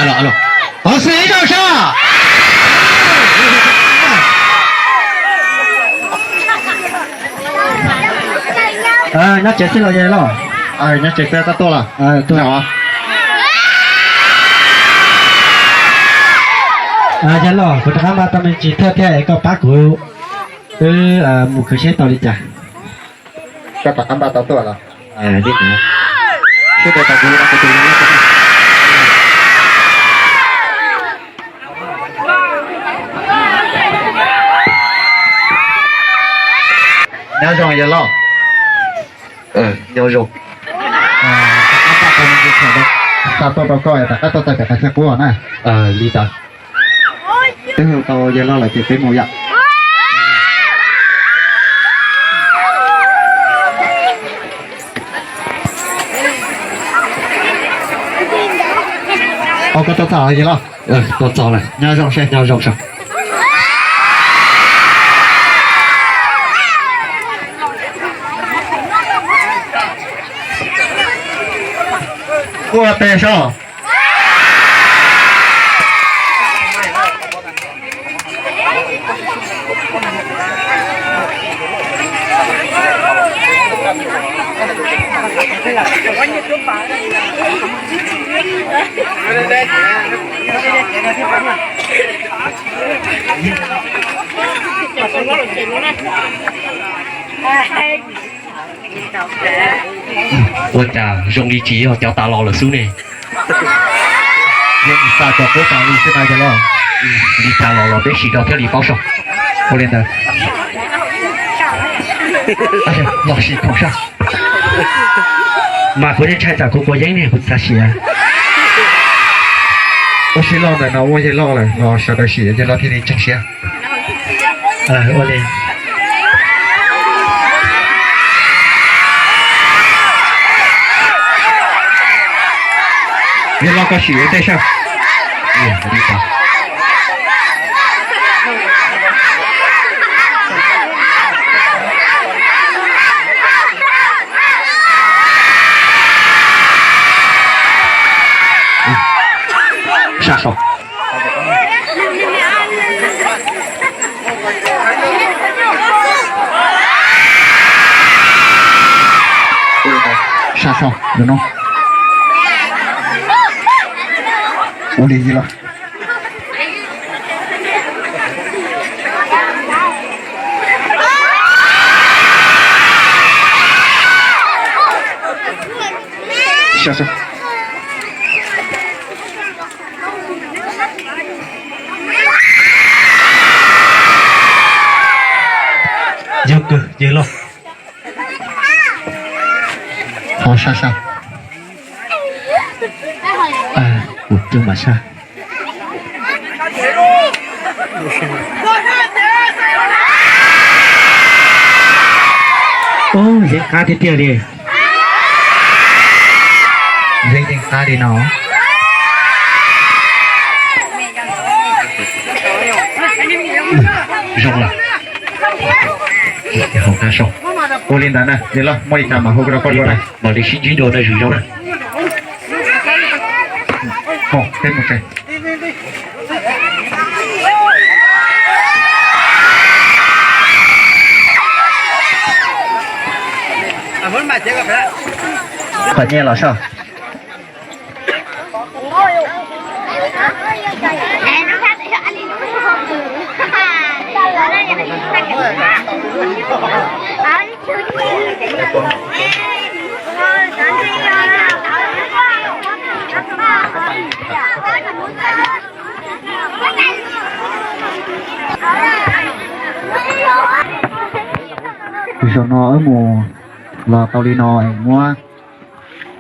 Los, los. Thov xwm ib zaug soj. Nyob tsev xwb los yog los? Nyob tsev xwb, koj tuaj los? Tuaj. Yog los, kuv rov qab npaj tau me ntsis thawj thiab es koj pab kuv wb mus khwv seb tau li cas. Koj rov qab npaj tau tuaj los? Li ntawd. Seb tau kuv li no kuv tus. Nyob zoo yawg loj. Nyob zoo. Xa tuaj rau koj, rov qab tuaj txog pem qhov chaw qub na. Li ntawd. Twb hu tau yawg loj lawm ces peb mus yom. Ua koj tuaj txog yawg loj. Tuaj txog lawm. Nyob zoo seb. Nyob zoo seb. Ua tes soj. Ua cas zoo li tsis yog cov tas los lawm xwb ne? Yeej xa cov qub tas li xwb na yawg loj. Li cas los los peb sim rau thiaj li paub soj. Ua li ntawd. Los sim khoom soj. Mas kuv yeej ntshai tsam kuv quav yeeb ne kuv tsis xav sim. Ua si loj ntawm no ua yawg loj lawm los sawv daws sim yawg loj thiaj li ntseeg siab. Ua li. Yawg loj koj sim ua ntej soj. Saj soj. Saj soj no. Ua li los. Saj soj. Yog kawg yawg loj. Ho saj saj. Kuv twb mas saj. Ub, yeej qab tiag tiag li. Yeej yeej qab li no. Zoo lawm. Hauv qab zoo. Ua li ntawd na, yawg loj muaj li cas mam hu rau koj dua na. Mam li sib ntsib dua na, zoo zoo na. Peb mus tsev. Qhov nyiaj los soj. Zaum no wb mus los tau li no es muab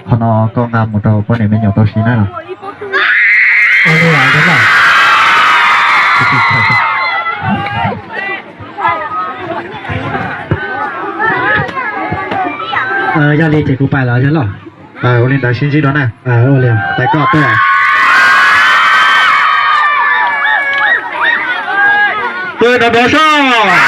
qhov no koj nqa mus rau poj niam me nyuam tau siv na los. Yog li ces kuv pais los yog los. Ua li ntawd sib ntsib dua na. Pais koj tuaj. Tuaj dov dov soj.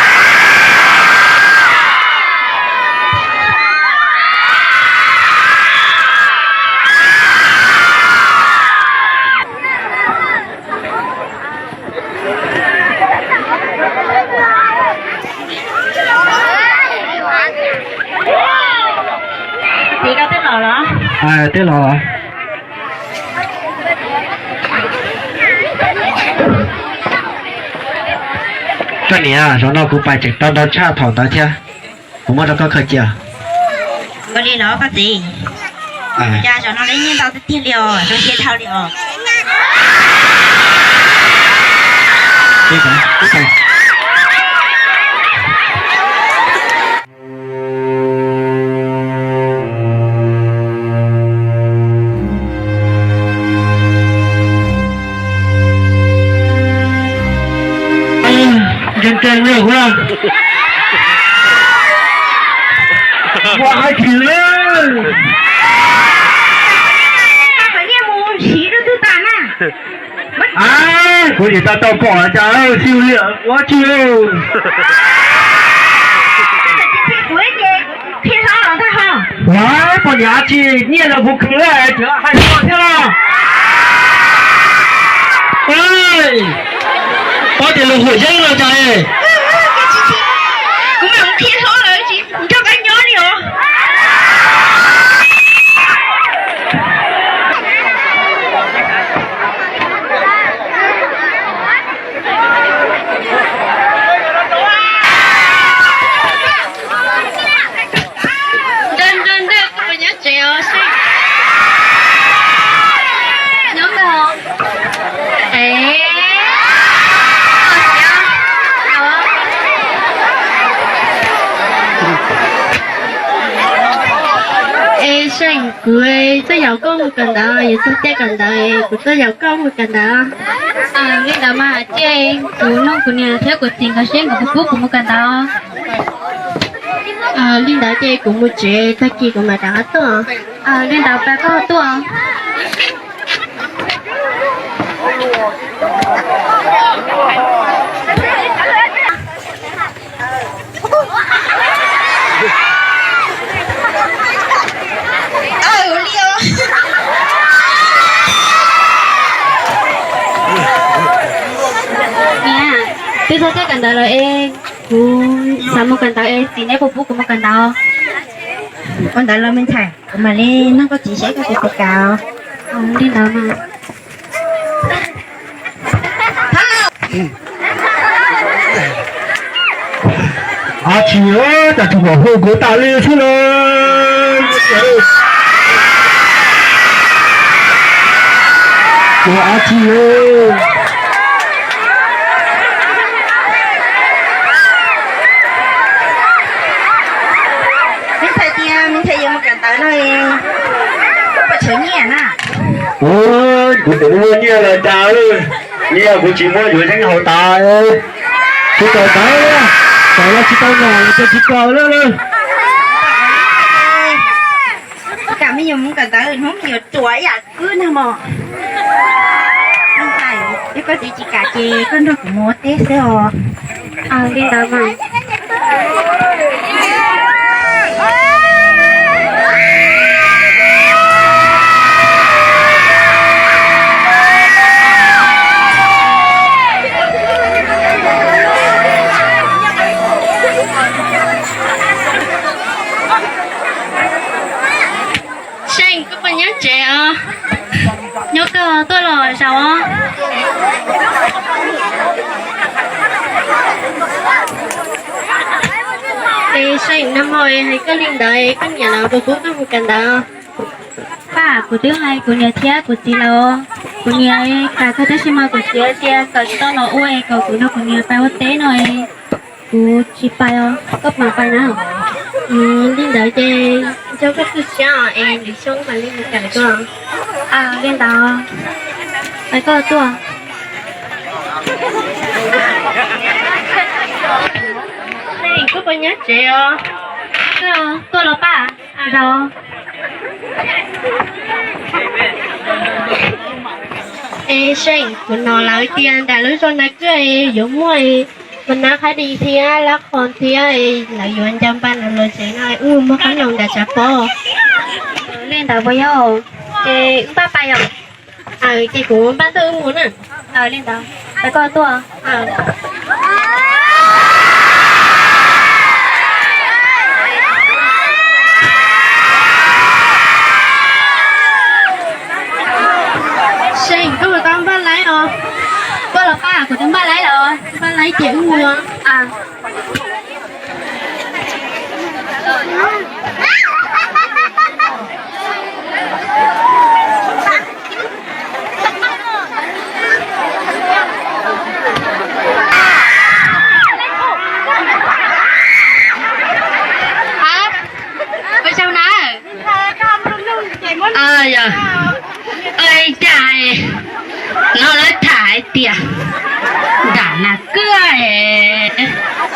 Twb los. Koj niam, zaum no kuv pais tseem tau ntau tshaj thaum ntawd thiab, kuv muab rau koj khaws cia. Ua li los koj txiv, cas zaum no lawv nyiaj ntau tiag tiag li os, zoo siab dhau li os. Nkees nkees li kuv, ua hais tias lawm. Kuv nim tau tau pom cas xyw liam ua tsi. Ua poj niam tsi nyiaj los kuv khwv, hais no thiab los. Paub tias lus huam yeeb no cas. Kuv mam qhia hlob lawv tsis nrog koj nyob li os. Nrog nrog nrog koj puas nyob tsev os Seej? Nyob kawg os. Es, es Seej, kuv tuaj yaum koj mus kawm ntawv, yuav txog caij kawm ntawv, kuv tuaj yaum koj mus kawm ntawv. Li ntawd mas ces kuv nug kuv niam thiab kuv txiv nkawd seb nkawd puas pub kuv mus kawm ntawv. Li ntawd ces kuv mus tsev, tag kis kuv mam rov qab tuaj. Li ntawd pab koj tuaj. Niam, twb txog caij kawm ntawv lawm es kuv xav mus kawm ntawv es txiv neb puas pub kuv mus kawm ntawv? Ua ntawd los me ntxhais, kuv mam li nug koj txiv seb koj puas kam. Li ntawd mas. Ab tsi, cas tsis pom hu kuv tas li xwb na. Ua ab tsi. Me ntxhais tias me ntxhais yuav mus kawm ntawv no, koj puas tshuav nyiaj na? Kuv tseem muaj nyiaj los cas, nyiaj kuv tsis muab yuav yeeb haus tas. Tsis kawm ntawv, kawm los tsis tau nom ces tsis kawm lawm. Kam me nyuam mus kawm ntawv hnub me nyuam ruam ib yam kwb nag mos. Yog koj txiv tsis kam ces koj nrog kuv mus ua teb xwb os. Li ntawd mas. Seej, koj puas nyob tsev os? Nyob kawg, tuaj los zaum os. Es Seej, nag hmo hais koj li ntawd, koj niam lawv puas pub koj mus kawm ntawv? Paj, kuv twb hais kuv niam thiab kuv txiv lawm. Kuv niam kam kawg tab sis mas kuv txiv tias kawm tsis tau los ua es kom kuv nrog kuv niam pais ua teb no es kuv tsis pais os, koj mam pais na. Li ntawd ces nco koj txuj siab es lwm xyoo mam li mus kawm dua. Li ntawd, pais koj tuaj. Koj puas nyob tsev os? Koj tuaj los Paj? Zaum. Es Seej, kuv hnov lawv tias nram lub zos Naj Kwj yuav muaj mas nab qhaib di thiab lab qhos thiab lawv yuav ncaws npas los los tsev no wb muab qab noog nram tsav pob. Li ntawd puas yog? Ces wb npaj pais yom. Ces kuv npaj tuaj wb mus na. Li ntawd, pais koj tuaj. Ib ces ua Ua tsaug na. Yog, cas no lawv tham hais tias nram Nas Kwj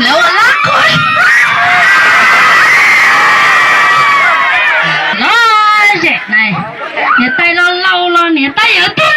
lawv ua lab qus lom zem na, niam tais los laus los niam tais yuav tuag.